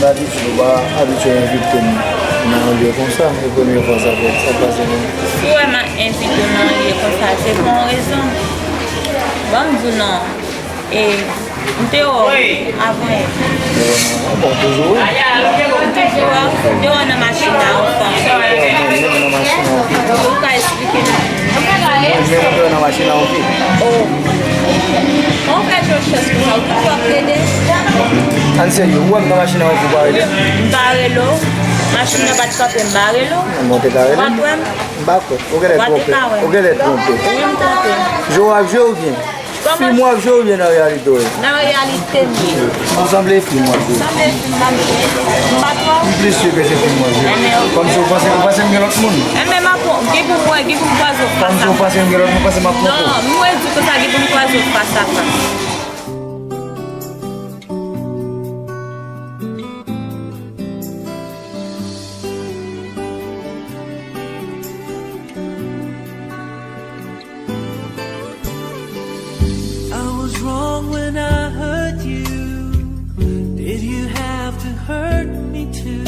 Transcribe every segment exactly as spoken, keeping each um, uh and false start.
Dabitid, ou pa abitye envite m nan yon lye konsa, se premye fwa sa fèt, sa pase menm. Si w wè m ap envite w nan yon lye konsa, se pou yon rezon. Ban m di w non. E, m te wè w avan yè. Bon, toujou wi. M toujou wè w. M te wè w nan machin la, ou fè. Menm nan machin la, ou fè. Ou ka eksplike nou? Mwen menm, m te wè w nan machin la, ou fè. Oh. Bon, ou fè jwe chans konsa, ou toujou ap plede. Ann serye, ou wè m nan machin la, ou fè, ou pa rele m? M pa rele w. Machin nan pa t kanpe, m pa rele w. Mwen te ka rele m. Ou pa t wè m? M pa kwè. Ou genlè twonpe. Ou genlè twonpe. Wi, m twonpe. Jwe w ap jwe oubyen? Fim w ap jwe oubyen nan reyalite w ye? Nan reyalite m ye. Ou sanble fim w ap jwe. Sanble fim m ap jwe. M pa twò. M plis si ke se fim w ap jwe. Kòmsi ou panse, ou panse m gen lòt moun? Enben, m ap gen pou m wè, gen pou m kwaze w fas a fas. Kòmsi ou panse m gen lòt moun, panse m ap twonpe w? Non, m wè di konsa gen pou m kwaze w fas a fas. I was wrong when I hurt you. Did you have to hurt me too?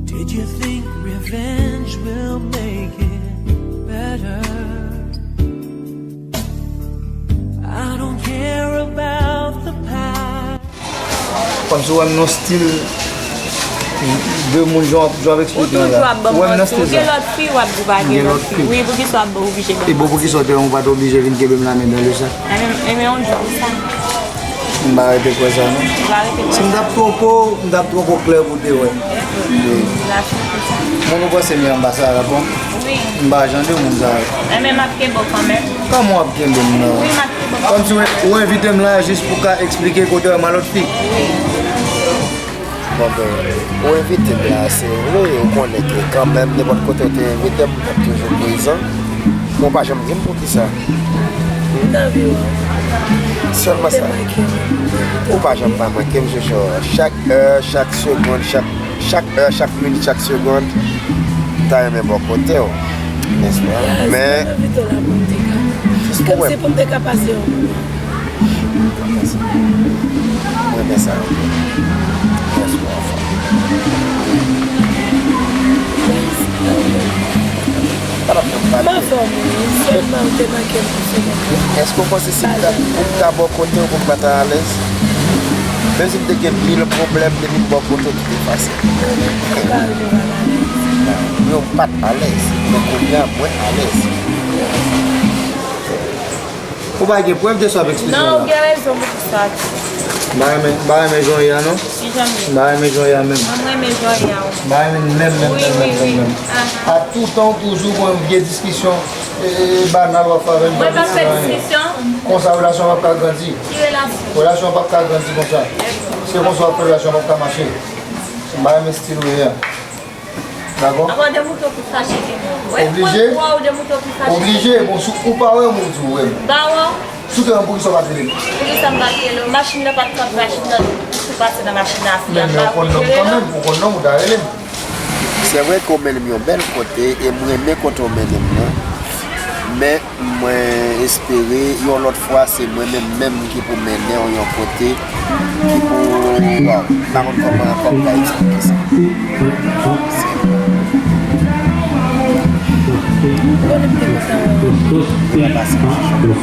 Did you think revenge will make it better? I don't care about the past. Kòmsi w wè m nan stil de moun jan w ap, jan w ap eksplike la. Ou toujou ap ban m manti. Ou gen lòt fi, w ap di w pa gen lòt fi. Wi, poukisa w ap oblije ban m manti? E bon, poukisa w te, ou pa t oblije vin kenbe m lamen dan le sa? Enben, enben, yon jou sa. M pa rete kwè sa, non. Ou pa rete kwè sa. Si m t ap twonpe w, m t ap twonpe w klè pou w te wè. Wi. Moun ou panse m ye anba sa la, bon? Wi. M pa jan de moun sa yo. Enben, m ap kenbe w kanmenm. Kòman w ap kenbe m nan? Wi, m ap Kòmsi w, ou envite m la jis pou ka eksplike kote w wè m a lòt fi. Bon, ben, ou envite m la, se vre, ou konnen ke kanmenm, nenpòt kote ou te envite m, m t ap toujou prezan. Men ou pa janm di m poukisa. Hmm? Sèlman sa. Ou pa janm pa manke m, Jojo. Chak è, chak segonn, chak Chak è, chak minit, chak segonn, m ta renmen bò kote w, nèspa? Men, jis pou wè m. Kòmsi pou m te ka pase yon moman. Mwen renmen sa anpil. Mèsi anfin. Pa t ap fè m pale. M anfòm, wi. Sèlman, ou te manke m pou segonn. Èske w panse si m ta, pou m ta bò kote w, pou m pa ta alèz? Menm si m te gen mil pwoblèm, depi m bò kote w, tout efase. Non, non, ou pa rive m alèz. Non, ou pa t alèz. Men kounye a, mwen alèz. Ou pa gen prèv de sa w ap eksplike la? Non, ou gen rezon pou sa. M pa renmen, m pa renmen jan w ye a, non. Ki jan m ye? M pa renmen jan w ye a menm. Mwen, m renmen jan w ye a, wi. M pa renmen menm, menm, menm, menm, menm, menm. A tout tan, ou toujou gon vye diskisyon, e, e, banal w ap fè avè m, pa vin di anyen. Mwen pa fè diskisyon. Konsa, relasyon an p ap ka grandi. Ki relasyon? Relasyon an p ap ka grandi konsa. Se konsa w ap fè relasyon an p ap ka mache. M pa renmen stil ou ye a. Dakò? Avan de mouton pi fache ke mwen. Oblije? Mwen kwè ou de mouton pi fache. Oblije? Bon, si ou pa wè m, ou di w wè m. M pa wè w. Si w te wè m, poukisa w pa t rele m? Poukisa m pa t rele w? Machin nan pa t kanpe, machin nan, ou sou pase nan machin nan, fi a pa rele w. Men, men ou konn non m kanmenm, ou konn non m, ou ta rele m. Se vre ke w mennen m yon bèl kote, e m renmen kote w mennen m nan. Men, Mwen espere yon lòt fwa se mwen menm menm ki pou mennen w yon kote, ki pou, waw, m pa konn kòman, kòman m ka eksplike sa. Ou konnen m te kontan wè w. Mwen pase yon jou.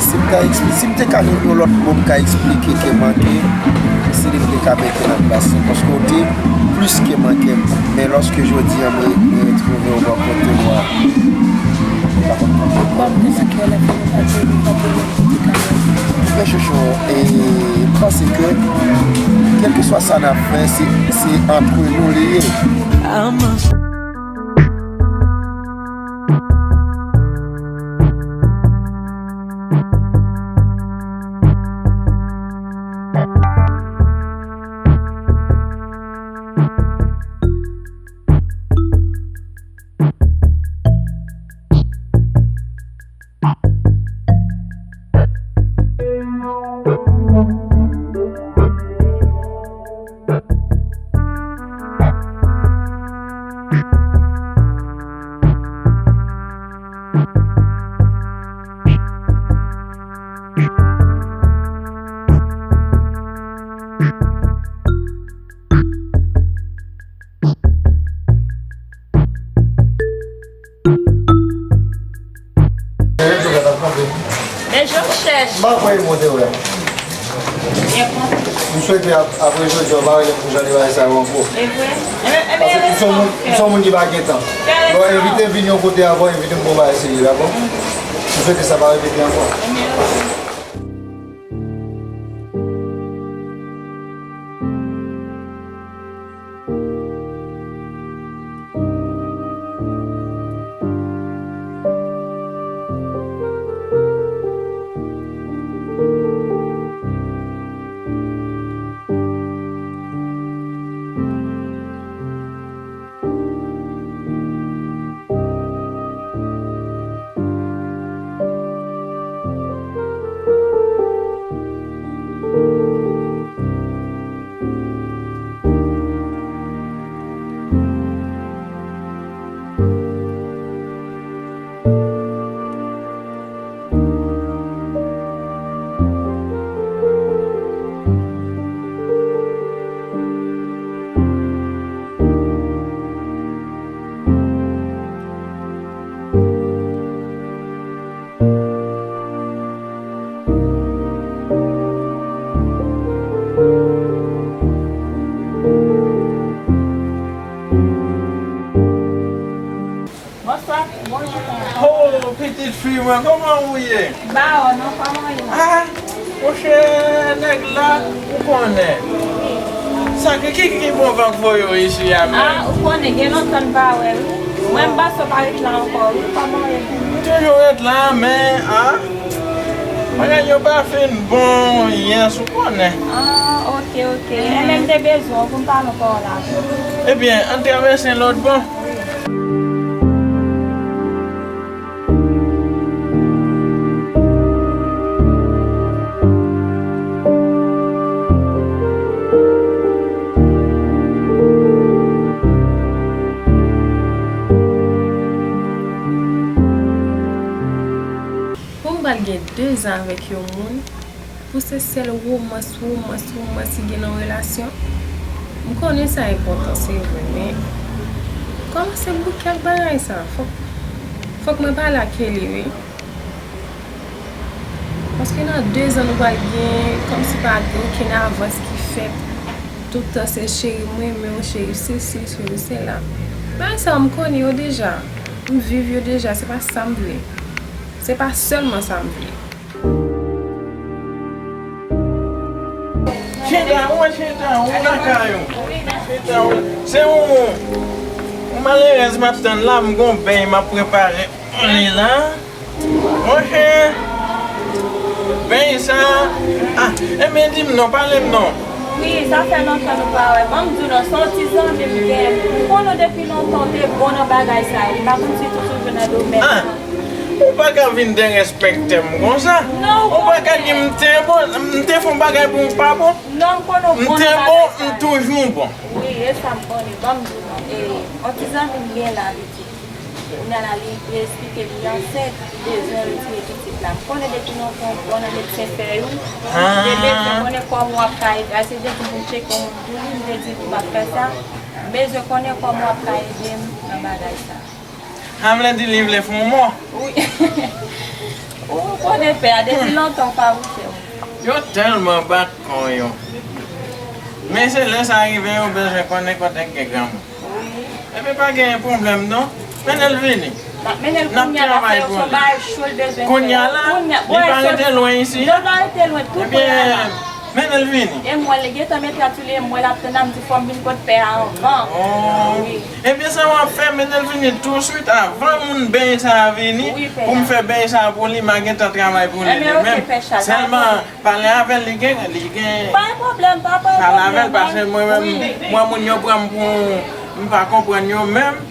Si m ka ekspli-, si m te ka jwenn yon lòt mo m ka eksplike ke manke, se li m te ka mete nan plas li, paske w te plis ke manke m. Men lòske jodi a mwen, mwen retwouve w bò kote m a, m pa konn kòman. Bon, m te santi w lè fè nou pa te, nou pa te wè kote ka wè. Men chouchou, e, m panse ke, kèlkeswa sa n ap fè, se, se antre nou li ye. M pa kwè e bon te wè. M swete ap- apre jodi a, w pa rele m pou jan de bagay sa yo ankò. E vre? Paske m se yon moun, m se yon moun ki pa gen tan. Lè w envite m vin yon kote avè w, envite m pou yon bagay serye, dakò? M swete sa pa repete ankò. Bonswa. Bonjou. Oh, pitit fi mwen, kòman ou ye? Ba, oh, non, kòman ou ye? Ah, monchè, nèg la, ou konnen. Sa ki, ki, ki bon van k voye w isi a menm? Ah, ou konnen, gen lontan n pa wè, wi. Mwen, m panse w pa ret la ankò, wi. Kòman w ye? M toujou ret la, men, ah, bagay yo pa fin bon, yes, ou konnen. Ah, ok, ok. Enben, m te bezwen w pou m pale yon pawòl avè w. Ebyen, ann travèse lòt bò. Pou m pral gen dezan avèk yon moun, pou se sèl womans, womans, womans ki gen nan yon relasyon. M konnen sa enpòtan, se vre, men kòmanse bout kèk bagay sa. Fòk, fòk mwen pale ak Kelly, wi. Paske nan dezan nou pral gen, kòmsi pa gen okenn avans ki fèt. Tout tan se cheri mwen, men cheri sesi, cheri sela. Bagay sa yo m konnen yo deja. M viv yo deja, se pa sa m vle. Se pa sèlman sa m vle. Chita, ou chita, ou lakay ou. Chita, ou. Se ou, ou malerèz m ap tann la, m gon bèy m ap prepare pou li la. Monchè, bèy sa, ah, enben di m non, pale m non. Wi, sa fè lontan nou pa wè. Ban m di w non, se yon ti zanmi m gen. M konnen w depi lontan, w te bon nan bagay sa yo. M pa konn si w toujou nan domèn nan. Ou pa ka vin derespekte m konsa. Non, ou pa ka di m te bon, m te fè yon bagay pou ou pa bon. Non, m konnen w bon nan bagay sa yo. M te bon, m toujou bon. Wi, e sa m konnen. Ban m di w non. E, yon ti zanmi m gen la, li di. Kounye a la, li, li eksplike li ansent, li bezwen retire pitit la. M konnen depi lontan w bon nan medsen fèy ou. M te bezwen konnen kòman w ap ka ede. A se te di pou m tcheke yon moun pou li, m te di li m ap fè sa. M bezwen konnen kòman w ap ka ede m nan bagay sa. Sa vle di li vle fè yon mò? Wi. Ou konnen pè a, depi lontan w pa bouche w. Yo tèlman bat kon yo. Men se lè sa rive yo bezwen konnen kote k gen granmoun. Wi. Ebyen pa gen pwoblèm non. Mennen l vini. N ap travay pou li. Kounye a la, li pa rete lwen isi. Li pa rete lwen, tou pre a la. Ebyen, mennen l vini. E m wè l gentan mete a sou li, e m wè l ap tann, m di fò m vin kot pè a anvan. Oh. Wi. Ebyen sa w ap fè, mennen l vini touswit avan moun bèy sa a vini, pou m fè bèy sa a pou li, m a gentan travay pou li li menm. Sèlman, pale avè l, li gen, li gen. Pa gen pwoblèm, pa gen pwoblèm. Pale avè l, paske mwen menm, mwen moun yo pran m pou, m pa konprann yo menm.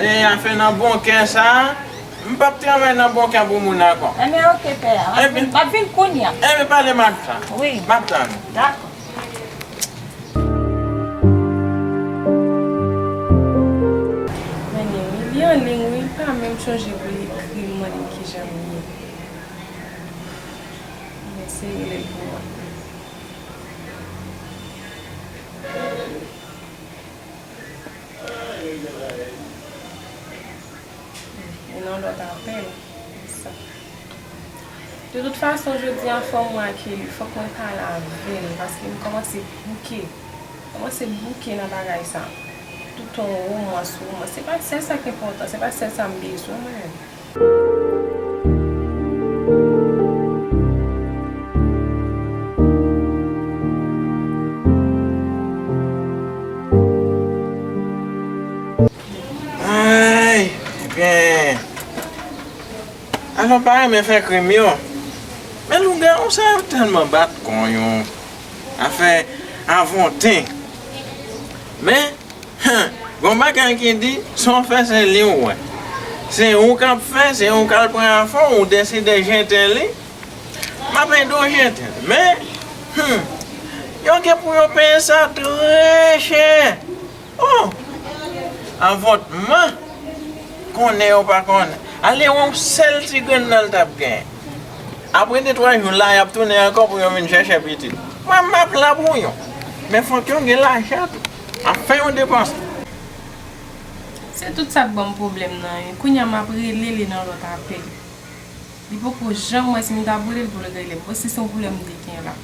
E afè nan bon kè sa a, m p ap travay nan bon kè pou moun ankò. Enben, ok, pè a. M ap vin, m ap vin kounye a. Enben, pale m ak sa. Wi. M ap tann ou. Dakò. Men li, li anliy, wi, li pa menm chonje pou li ekri m, mande m kijan m ye. M eseye rele l pou mwen. E nan lòt apèl, sa. De tout fason, jodi a, fò mwen ak Eli, fòk mwen pale avè l, paske m kòmanse bouke. M kòmanse bouke nan bagay sa. Toutan womans, womans. Se pa sèl sa k enpòtan, se pa sèl sa m bezwen, mwen menm. Ay, ebyen, Alò, m pa renmen fè krim yo. Men lougawou sa yo tèlman bat kon yon afè avonten. Men, gon bagay ki di, sa w fè, se li w wè. Se ou k ap fè, se ou k al pran afè w, ou deside jete li. M ap ede w jete l. Men, hmm, yo gen pou yo peye sa trè chè. Oh! Avòtman! Konnen yo pa konnen. Ale yon sèl ti grenn nan l t ap genyen. Apre de twa jou la, y ap tounen ankò pou yo vin chèche pitit. Mwen, m ap la pou yo. Men fòk yo gen lajan tou. Ap fè yon depans. Se tout sa k ban m pwoblèm nan, wi. Kounye a, m ap rele li nan lòt apèl. Li poko janm wè si m t ap rele l pou l rele m. Bon, si se yon pwoblèm m te gen la.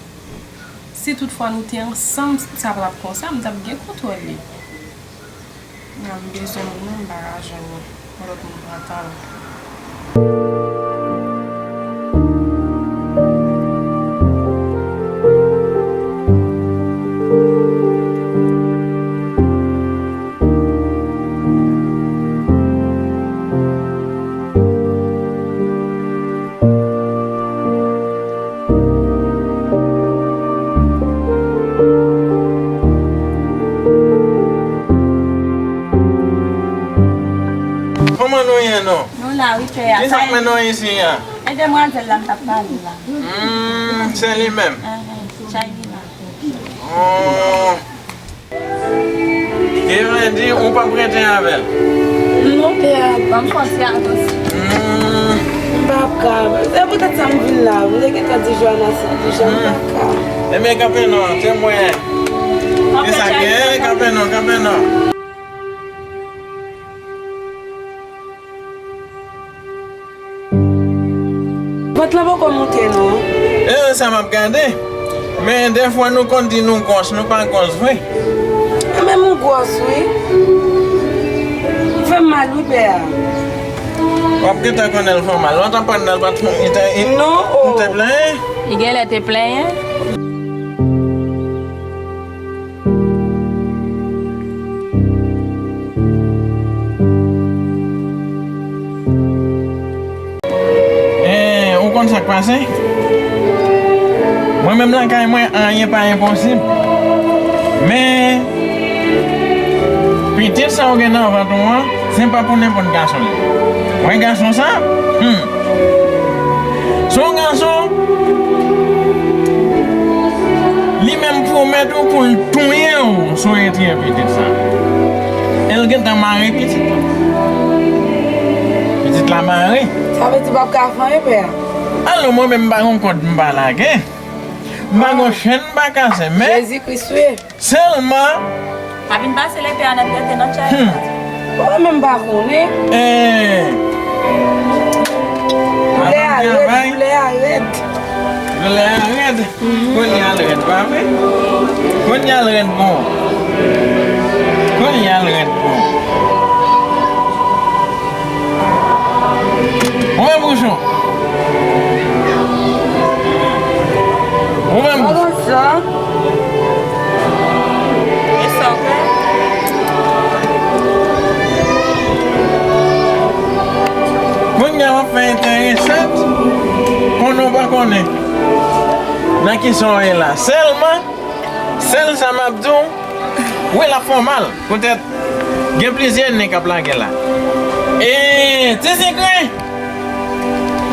Si toutfwa nou te ansanm, sa pa t ap konsa, m t ap gen kontwòl li. Nan m bezwen moun nan, m pa ka jwenn li. Yon lòt moun pran tan l. Kòman nou ye, non? Nou la, wi, pè a. Kisa k mennen w isi a? E demwazèl la m t ap pale la. Hmm, se li menm. Enhen, Chaylina. Oh. Ki vle di ou p ap rete avè l? Non, pè a. Ban m fè yon ti atansi. Hmm. M p ap ka. Se poutèt sa m vin la. M te gentan di Joana sa deja, m p ap ka. Ebyen, kanpe non, se mwen. Kanpe, Chaylina, kanpe non, kanpe non. Vant lan poko moute non. E sa m ap gade. Men dèfwa nou konn di nou gwòs, nou pa gwòs vre. Mwen menm m gwòs wi. M fè m mal wi pè a. W ap gentan konnen l fè w mal. W ap aprann nan l pa t fon, li te, li, non, oh, li te plenyen? Li genlè te plenyen. Hein, ou konn sa k pase? Mwen menm lakay mwen, anyen pa enposib. Men, pitit sa ou gen nan vant ou an, se pa pou nenpòt gason li. Wè gason sa? Hmm. Se yon gason, li menm pwomèt ou pou l touye w si w retire pitit sa. E l gentan mare pitit la. Pitit la mare. Sa vle di p ap ka fè anyen, pè a? Alò, mwen menm, m pa gon kòd m pa lage. M pa gon chenn m pa kase, men Jezi Kris wi. Sèlman. Pa vin pase lepe a nan tèt e nan tchay. Hmm. Mwen menm m pa konnen. Eh. Doulè a rèd, doulè a rèd. Doulè a rèd. Mhm. Kounye a l rèd, pa vre? Kounye a l rèd bon. Kounye a l rèd bon. Ou menm bouchon. Ou menm bouchon. Kounye a w ap fè enteresan, konnen w pa konnen nan kisa w ye la. Sèlman, sèl sa m ap di w, wi, l ap fè w mal. Poutèt, gen plizyè nen k ap lage la. E, ti sikren!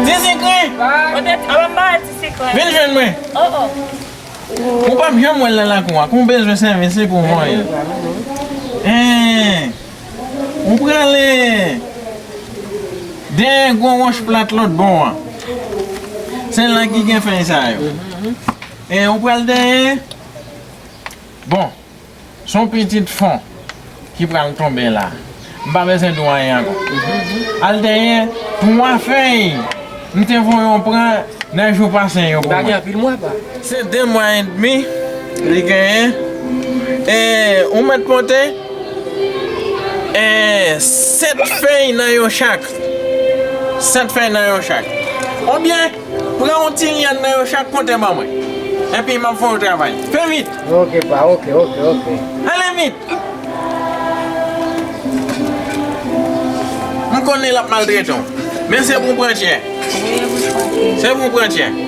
Ti sikren! Poutèt, ap anba ti sikren. Vin jwenn mwen. Oh, oh. Ou p ap janm wè l nan lakou a. Kon w bezwen sèvis li pou w vanyan. Hein. Ou prale dèyè gwo wòch plat lòt bò a. Se la ki gen fèy sa yo. Hein, ou pral dèyè. Bon. Se yon pitit fon ki pral tonbe la. M pa bezwen di w anyen ankò. Al dèyè twa fèy m te voye w pran Nèf jou pase yo pou mwen. Li pa gen anpil mwa, pa. Se de mwa edmi li genyen. E ou mèt konte e sèt fèy nan yon chak. Sèt fèy nan yon chak. Oubyen, pran yon ti lyann nan yon chak, konte ban mwen. Epi m ap fè yon travay. Fè vit. Ok, pa, ok, ok, ok. Ale vit. M konnen l ap maltrete w. Men se pou w pran tchè. Se pou w pran tchè.